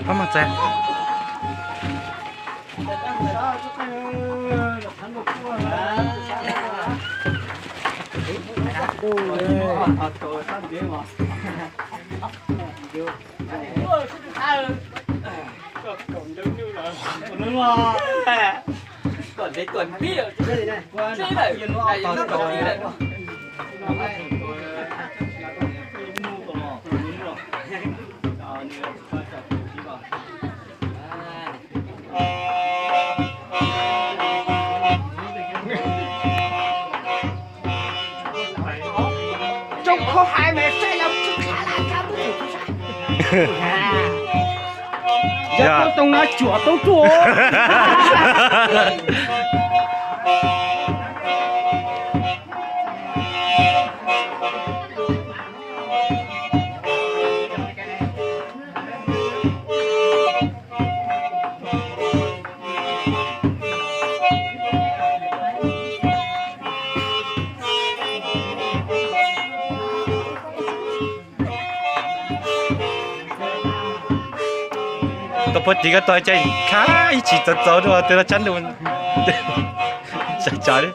Pab mas txais. Yog tau too no cuam tau tuaj. Tau puag tim koj tau caij khab ib tsis txaus txaus rau twb los tsab ntuj. Tsav tsav li.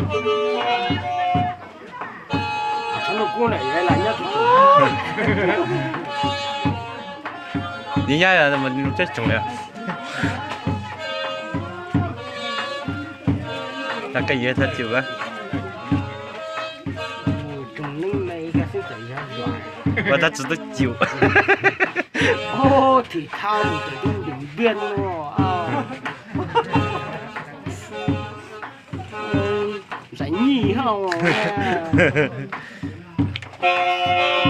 Nws nyab coj tsoom li. Tag koj yuav tag cim. Ua tab tsis tub cim. Thim thab mus tawm tub ntim npiaj no. Ntxim nyij hos.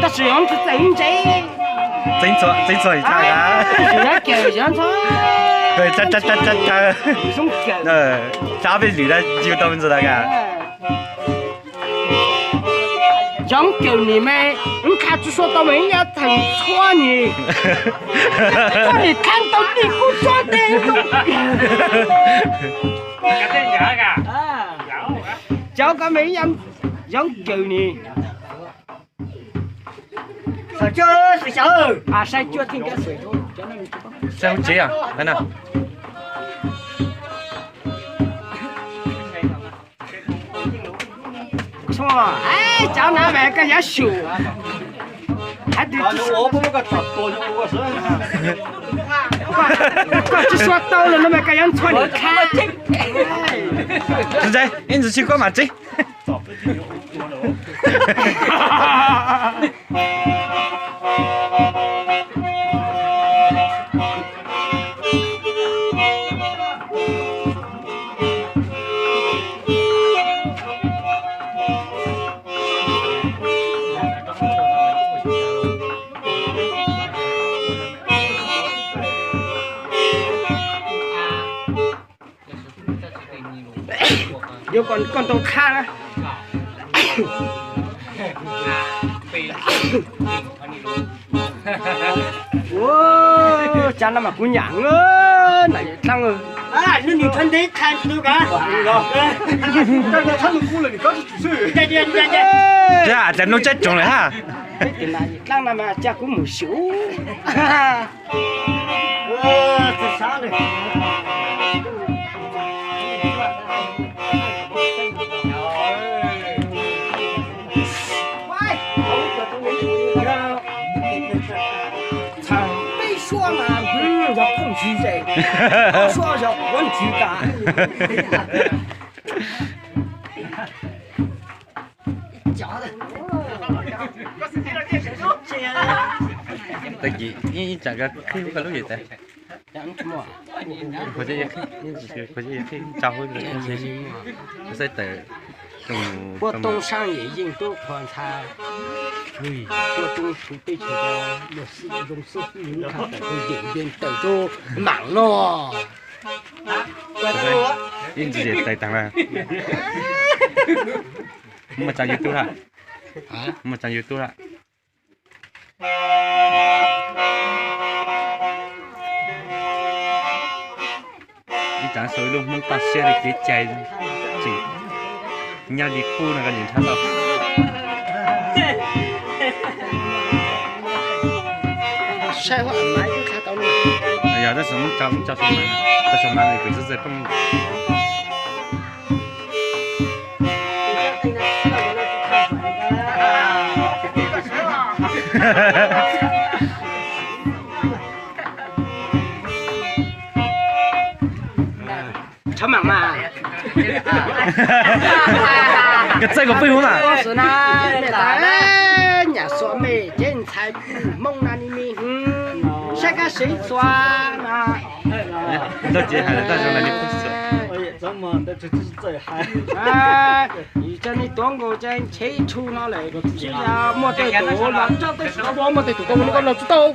Tab sis yog txais ntse. Txeev txhua ib txhia. Cov peb lwm na yug tau me ntsis tas ka. Cov kawm nim me, nqa tsis sua tau me ib nyab theem txhua nim. Txhua nim kheej tau nim kuj txhua tes. Cov ko me ib nyab yoov kawm nim. Saib cuaj theej. Saib hauv tsev os. Cov na mas koj yuav sum. Hais tias koj tsis sua tau los no mas koj yuav ntxhua nim khab. Ib ntsis tsis koj mam tsev. Yuav kom koj tau khab na. Ua cas no mas kuv nyam na, Yawm Dlaab. Hnub nws thab ntev tha ntu ka. Cas mloog tsab tsoom lawm hab. Yawm Dlaab no mas cas kuv mus xyuas. Txhais peb suab mas yog phooj ywg, ob suab yog quav ntsis tas. Tag kis ib tsam koj qhib koj lub yam tas. Puas tau sab yeej tub qhua ntxhab, puas tau teb chaws zoo xwb, tawm rau yeem npe tawm rau maam no. Ib ntsis tawm taag na. Muaj tsaam YouTube lawm. Muaj tsaam YouTube lawm. Ib tsam sau ib lub Hmoob toj siab li kev cai, tseem nyab li qub no koj nrhiav tau. Saib huab a maiv twb qha tau li. Yog tab sis muab tso, muab tso saum maiv, tso saum maiv li kuv txawj txawj poob. Tshab mam mas. Koj txawj kom pwj huv mas. Nyam xuam mej cev ntxhais Hmoob na ni mi. Saib kab sev xuam na. Ntau ces hais lawv toj zoo li pheej xuam. Cov nej tuav nkaus ces nchev tshu no lawm, tsis yog muaj tej tus los tso tej tus, muaj tej tus koj ua li koj los tsis tau.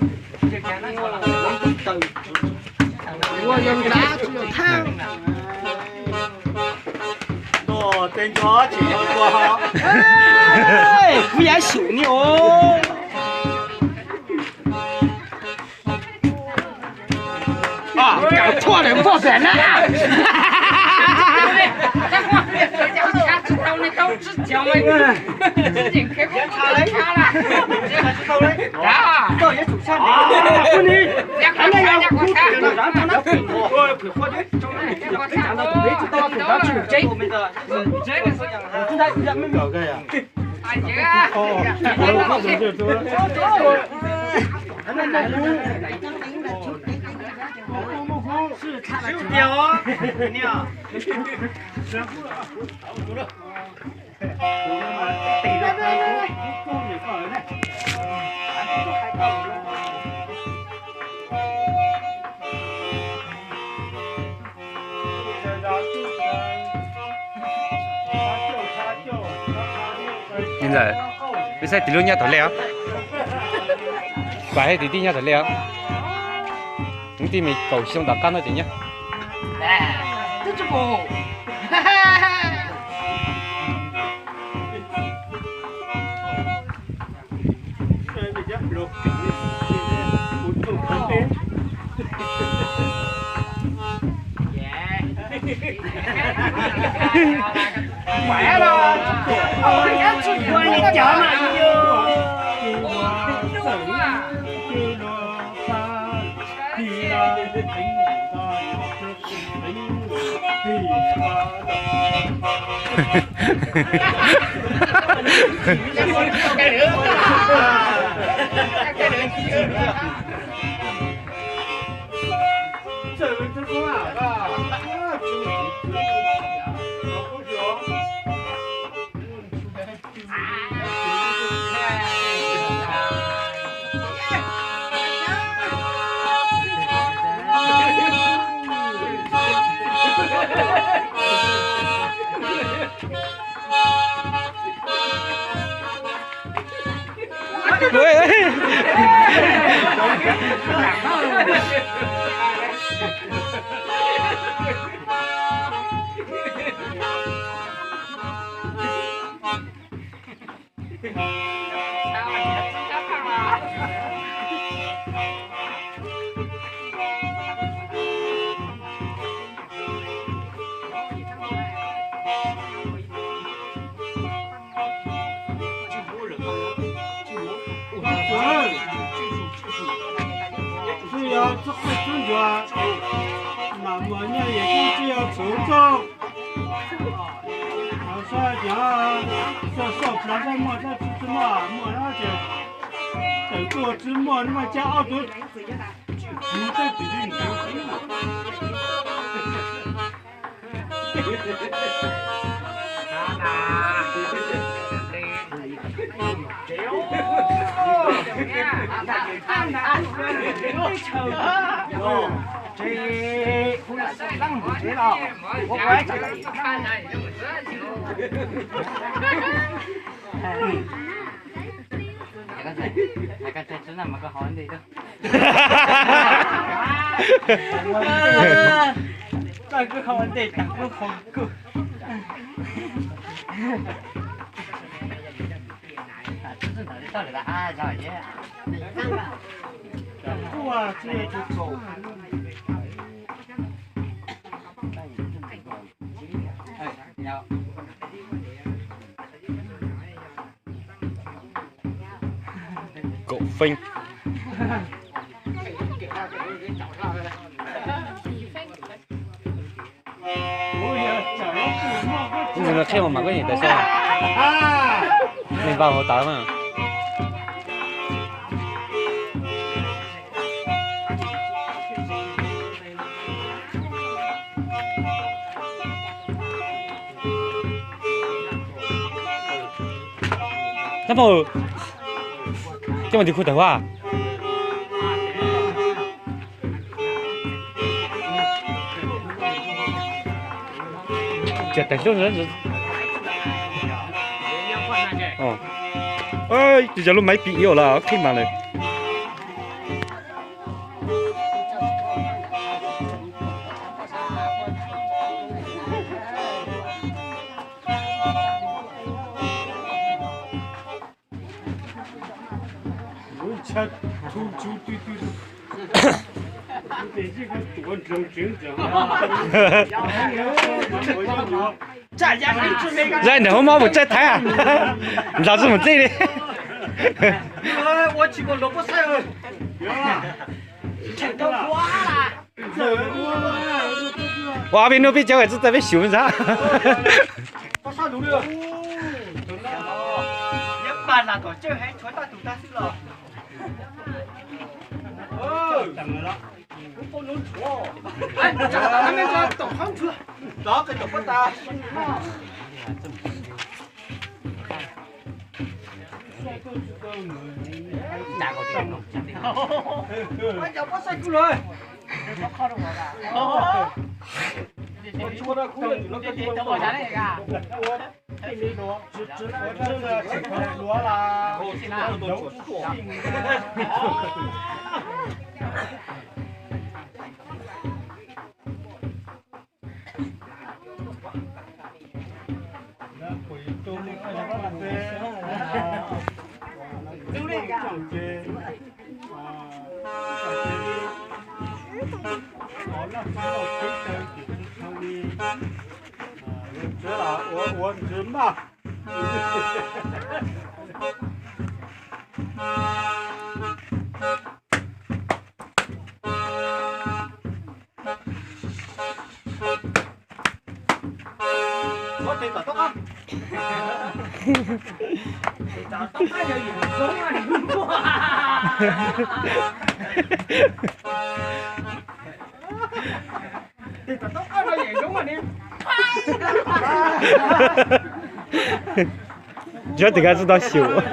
Ua yog nrad tsis yog thaj. Kuv yav xyum ni os. Cov tshuaj ntawd npog pem na. Ntxawm, peb saib tim lub nyob tom lej os. Pab saib tim tij nyob tom lej os. Hnub tim me kaum xyoo tom qab no ces nyob. Txwj yog txwj qhoj txwj ncuav, mam muas nyiaj yim koob txwj yog txhuv txuj. Saib cov soj soj plav saib muaj txoj tsis muaj, muaj no ces tawm tuaj tsis muaj no mas cab ob tug. Koj kuj hau ntej tas kuj hau kuj. Kaum feeb. Qhib mas mam koj nyeem tas sab. Neeg npaj hauv tas mas. Tab pog, coj mas tis khu tawm huab. Tus yog lub maiv pim ib lawm, qhib mas lawm. Zaim nram hoob mob mus tsaij thaiv, nrog tsis mus txij li. Ua peb nub peb caug txawj txawj peb xyuv ntag. Tsis paub tias koj tsis tau xyuas.